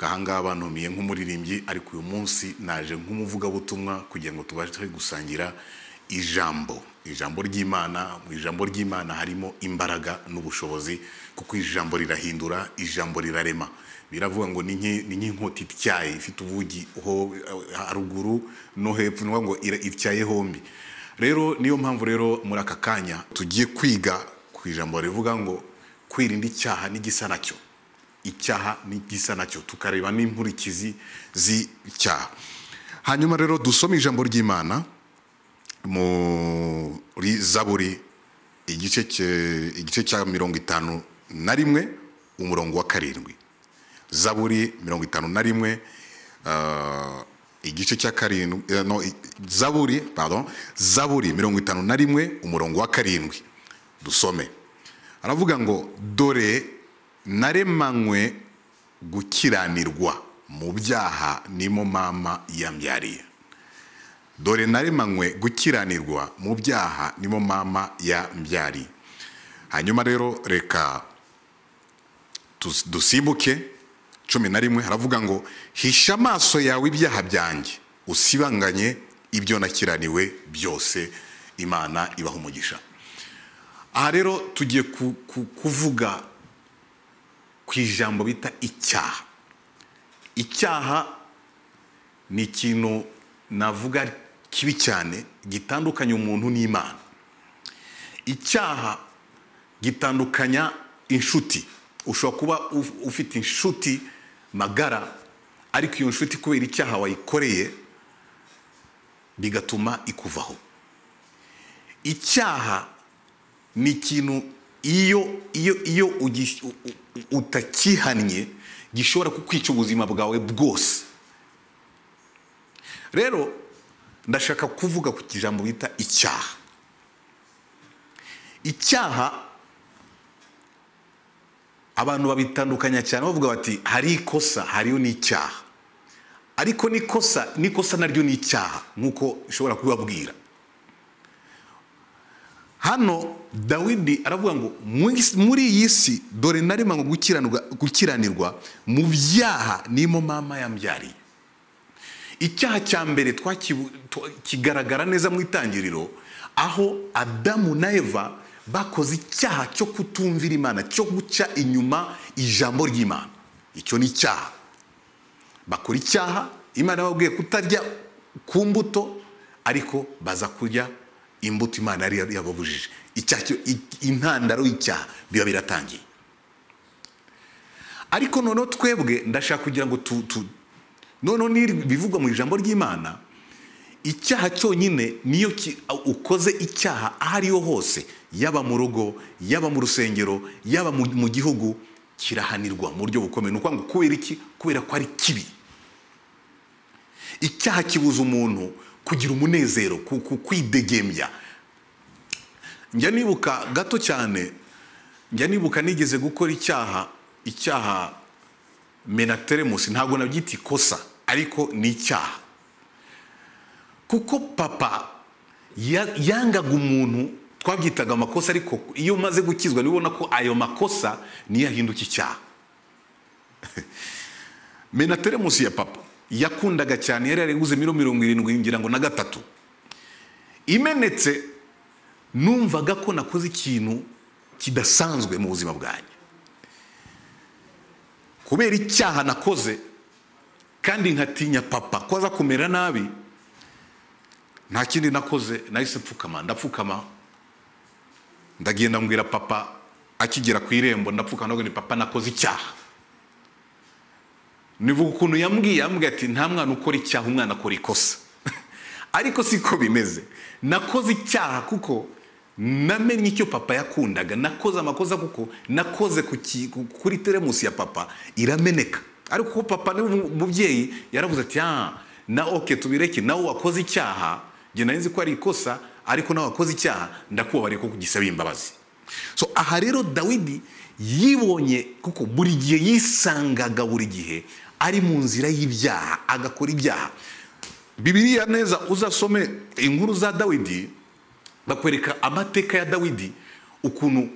Mperuka ahangaha bantumiye nk'umuririmbyi, ariko uyu munsi naje nk'umuvugabutumwa kugira ngo tubashe gusangira ijambo ry'Imana. Mu ijambo ry'Imana harimo imbaraga n'ubushobozi, kuko ijambo rirahindura, ijambo rirarema. Biravuga ngo ni nk'inkota ityaye ifite ubugi haruguru no hepfo, ni ngo ityaye hombi. Rero niyo mpamvu rero muri aka kanya tugiye kwiga ku ijambo rivuga ngo kwirinda icyaha n'igisa nacyo, icyaha n'igisa nacyo, tukareba n'inkurikizi z'icyaha. Hanyuma rero dusome ijambo ry'Imana muri Zaburi igice cya 51 umurongo wa 7. Zaburi 51 igice cya 7, no Zaburi, pardon, Zaburi 51 umurongo wa 7. Dusome. Aravuga ngo dore naremanywe gukiranirwa, mu byaha nimo mama yambyariye. Dore naremanywe gukiranirwa, mu byaha nimo mama yambyariye. Hanyuma rero reka dusimbuke 11. Haravuga ngo hisha amaso yawe ibyaha byanjye, usibanganye ibyo nakiraniwe byose. Imana ibaha umugisha. Aha rero tugiye kuvuga ku ijambo bita icyaha. Icyaha ni ikintu navuga kibi cyane, gitandukanya umuntu n'Imana. Icyaha gitandukanya inshuti. Ushobora kuba ufite inshuti magara, ariko iyo nshuti kubera icyaha wayikoreye bigatuma ikuvaho. Icyaha ni ikintu iyo utakihannye gishobora kukwica ubuzima bwawe bwose. Rero ndashaka kuvuga ku kijambo bita icyaha. Icyaha abantu babitandukanya cyane, bavuga bati hari ikosa, hariyo n'icyaha. Ariko n'ikosa naryo ni icyaha, nkuko ushobora kubabwira. Hano Dawidi aravuga ngo muri iyi si dore naremanywe gukiranirwa, mu byaha nimo mama yambyariye. Icyaha cya mbere kigaragara neza mu itangiriro, aho Adamu na Eva bakoze icyaha cyo kutumvira Imana, cyo guca inyuma ijambo ry'Imana. Icyo ni icyaha. Bakora icyaha, Imana yababwiye kutarya ku mbuto, ariko baza kurya imbuto Imana yari yababujije. Icyaha, intandaro y'icyaha biba biratangiye. Ariko noneho twebwe ndashaka kugira ngo noneho bivugwa mu ijambo ry'Imana, icyaha cyonyine niyo ukoze icyaha aho ariho hose, yaba mu rugo, yaba mu rusengero, yaba mu gihugu, kirahanirwa mu buryo bukomeye. Ni ukuvuga ngo kubera iki? Kubera ko ari kibi. Icyaha kibuza umuntu kugira umunezero, kwidegembya. Njya nibuka gato cyane, njya nibuka nigeze gukora icyaha menateremusi, ntabwo nabyita ikosa, ariko ni icyaha. Kuko papa yangaga umuntu, twabyitaga amakosa, ariko iyo umaze gukizwa nibona ko ayo makosa niyo ahinduka icyaha. Menateremusi ya papa yakundaga cyane, yari yariguze 73 ngira ngo na 3. Imenetse, numvaga ko nakoze ikintu kidasanzwe mu buzima bwanjye. Kubera icyaha nakoze kandi nkatinya papa ko aza kumera nabi, nta kindi nakoze, nahise mfukama, ndapfukama, ndagenda mbwira papa akigera ku irembo, ndapfukama ndavuga ni papa nakoze icyaha. Nivuga ukuntu yambwiye ati nta mwana ukora icyaha, umwana akora ikosa. Ariko siko bimeze. Nakoze icyaha kuko namenye icyo papa yakundaga, nakoze amakosa kuko nakoze kuri teremusi ya papa irameneka. Ariko papa ni umubyeyi yaravuze ati na okay tubireke, nawe wakoze icyaha, njye nari nzi ko ari ikosa, ariko nawe wakoze icyaha ndakubabariye ko kugisaba imbabazi. So aha rero Dawidi yibonye kuko buri gihe yisangaga, buri gihe ari mu nzira y'ibyaha, agakora ibyaha. Bibiliya neza uzasome inkuru za Dawidi, bakwereka amateka ya Dawidi ukuntu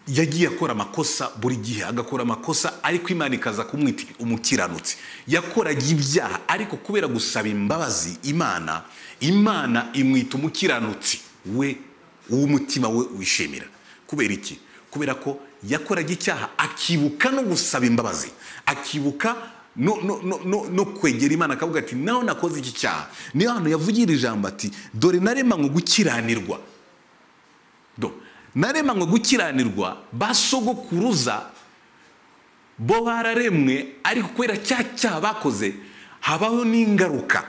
Yagiye akora amakosa buri gihe, agakora amakosa, ariko Imana ikaza kumwita umukiranutsi. Yakoraga ibyaha, ariko kubera gusaba imbabazi Imana, Imana imwita umukiranutsi we w'umutima we wishimira. Kubera iki? Kubera ko yakoraga icyaha akibuka no gusaba imbabazi, akibuka no kwegera Imana, akavuga ati naho nakoze iki cyaha. Niyo hantu yavugira ijambo ati dore naremanywe gukiranirwa, naremanywe gukiranirwa, basogokuruza bo bararemwe, ariko kubera cya cyaha bakoze habaho n'ingaruka.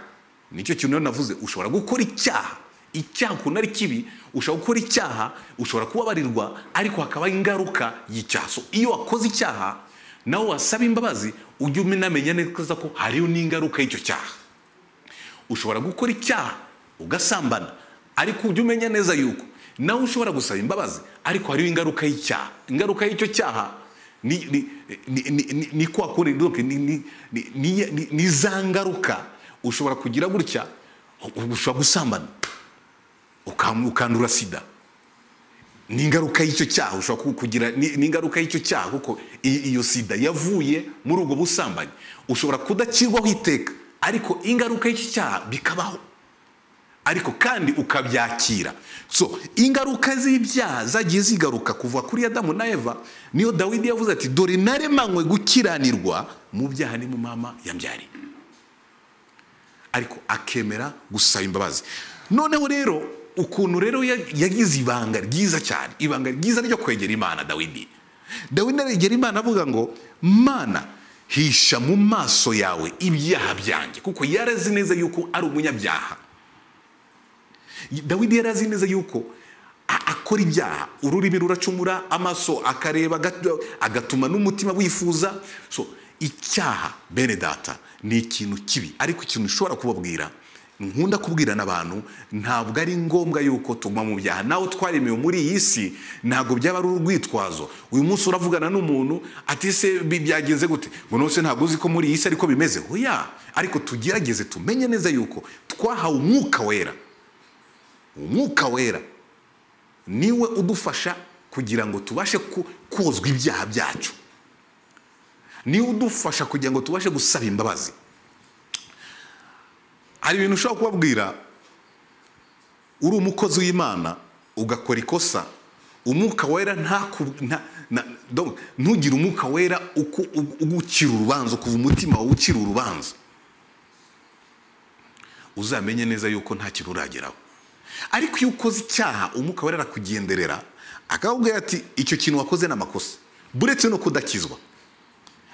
Nicyo kintu navuze, ushobora gukora icyaha, icyaha ukuntu ari kibi, ushobora gukora icyaha, ushobora kubabarirwa, ariko hakaba ingaruka y'icyaha. So iyo wakoze icyaha nawe wasaba imbabazi, ujye unamenya neza ko hariho n'ingaruka y'icyo cyaha. Ushobora gukora icyaha ugasambana, ariko ujye umenya neza yuko nawe ushobora gusaba imbabazi, ariko hariho ingaruka y'icyaha. Ingaruka y'icyo cyaha ni kwa kundi, ni za ngaruka. Ushobora kugira gutya, ushobora gusambana ukandura sida, ni ingaruka y'icyo cyaha. Ushobora kugira ni ingaruka y'icyo cyaha, kuko iyo sida yavuye muri ubwo busambanyi. Ushobora kudakirwaho iteka, ariko ingaruka y'icyo cyaha bikabaho, ariko kandi ukabyakira. So ingaruka z'ibyaha zagiye zigaruka kuva kuri Adamu na Eva. Niyo Dawidi yavuze ati dore naremanywe gukiranirwa, mu byaha ni mu mama yambyariye, ariko akemera gusaba imbabazi. Noneho rero ukuntu rero yagize ibanga ryiza cyane, ibanga ryiza ryo kwegera Imana. Dawidi aregera Imana avuga ngo Mana hisha mu maso yawe ibyaha byanjye, kuko yarazi neza yuko ari umunyabyaha. Dawidi yarazi neza yuko akora ibyaha, ururimi ruracumura, amaso akareba agatuma n'umutima wifuza. So icyaha bene data ni ikintu kibi, ariko ikintu ushobora kubabwira, nkunda kubwira n'abantu, ntabwo ari ngombwa yuko tuguma mu byaha. Nawe twaremewe muri iyi si, ntabwo byaba ari urwitwazo. Uyu munsi uravugana n'umuntu ati se byagenze gute, ngo nose ntabwo uzi ko muri iyi si ariko bimeze. Oya, ariko tugerageze tumenye neza yuko twahawe umwuka wera. Umwuka wera niwe udufasha kugira ngo tubashe kozwa ibyaha byacu, niwe udufasha kugira ngo tubashe gusaba imbabazi. Hari ibintu ushobora kubabwira uri umukozi w'Imana ugakora ikosa, umwuka wera ntugire umwuka wera ugukira urubanza, kuva umutima wawe ukira urubanza, uzamenye neza yuko nta kintu urageraho. Ariko iyo ukoze icyaha umwuka wera arakugenderera akakubwira ati icyo kintu wakoze n'amakosa, buretse no kudakizwa.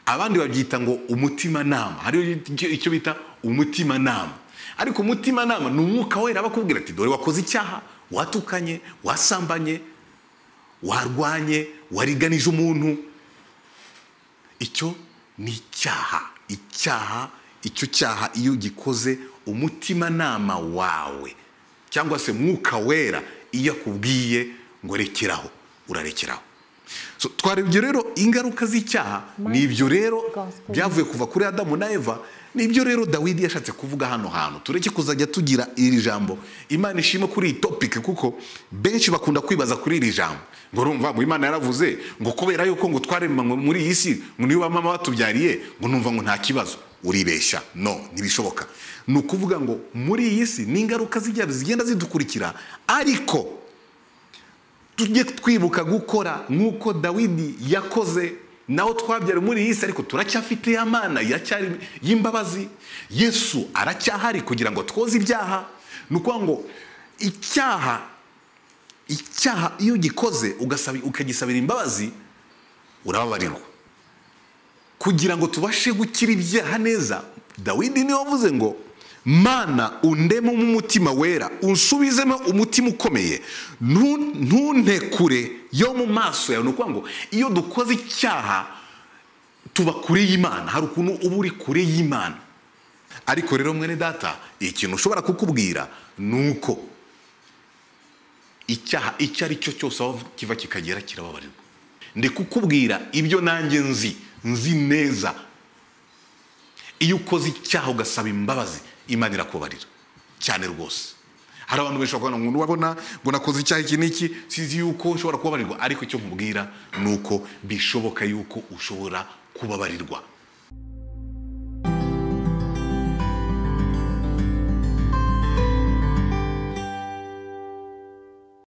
Abandi babyita ngo umutimanama, hari icyo bita umutimanama, ariko umutimanama ni umwuka wera abakubwira ati dore wakoze icyaha, watukanye, wasambanye, warwanye, wariganije umuntu, icyo ni icyaha. Icyaha, icyo cyaha iyo ugikoze umutimanama wawe cyangwa se mwuka wera iyo akubwiye ngo rekeraho, urarekeraho. So twarebye rero ingaruka z'icyaha, nibyo rero byavuye kuva kuri Adamu na Eva, nibyo rero Dawidi yashatse kuvuga hano hantu. Tureke kuzajya tugira iri jambo. Imana ishima kuri iyi topic, kuko benshi bakunda kwibaza kuri iri jambo, ngo urumva ngo Imana yaravuze ngo kubera yuko ngo twaremanywe muri iyi si, ngo niba mama batubyariye, ngo numva ngo nta kibazo. Uribeshya, no, ntibishoboka. Ni ukuvuga ngo muri iyi si n'ingaruka z'ibyaha zigenda zidukurikira, ariko tujye twibuka gukora nk'uko Dawidi yakoze. Naho twabyara muri iyi si, ariko turacyafite ya Mana iracyari y'imbabazi. Yesu aracyahari kugira ngo twoze ibyaha. Ni ukuvuga ngo icyaha iyo ugikoze ukagisabira imbabazi, urababarirwa. Kugira ngo tubashe gukira ibyaha neza, Dawidi niwe wavuze ngo Mana undemo umutima wera, unsubizemo umutima ukomeye, ntuntekure yo mu maso yawe. Ni ukuvuga ngo iyo dukoze icyaha tuba kure y'Imana, hari ukuntu uba uri kure y'Imana. Ariko rero mwene data, ikintu ushobora kukubwira nuko icyaha icyo ari cyo cyose aho kiva kikagera kirababarirwa. Ndi kukubwira ibyo nanjye nzi neza. Iyo ukoze icyaha ugasaba imbabazi, Imana irakubabarira cyane rwose. Hari abantu benshi bakubona ngo wabona ngo nakoze icyaha iki n'iki, sinzi yuko ushobora kubabarirwa. Ariko icyo nkubwira ni uko bishoboka yuko ushobora kubabarirwa.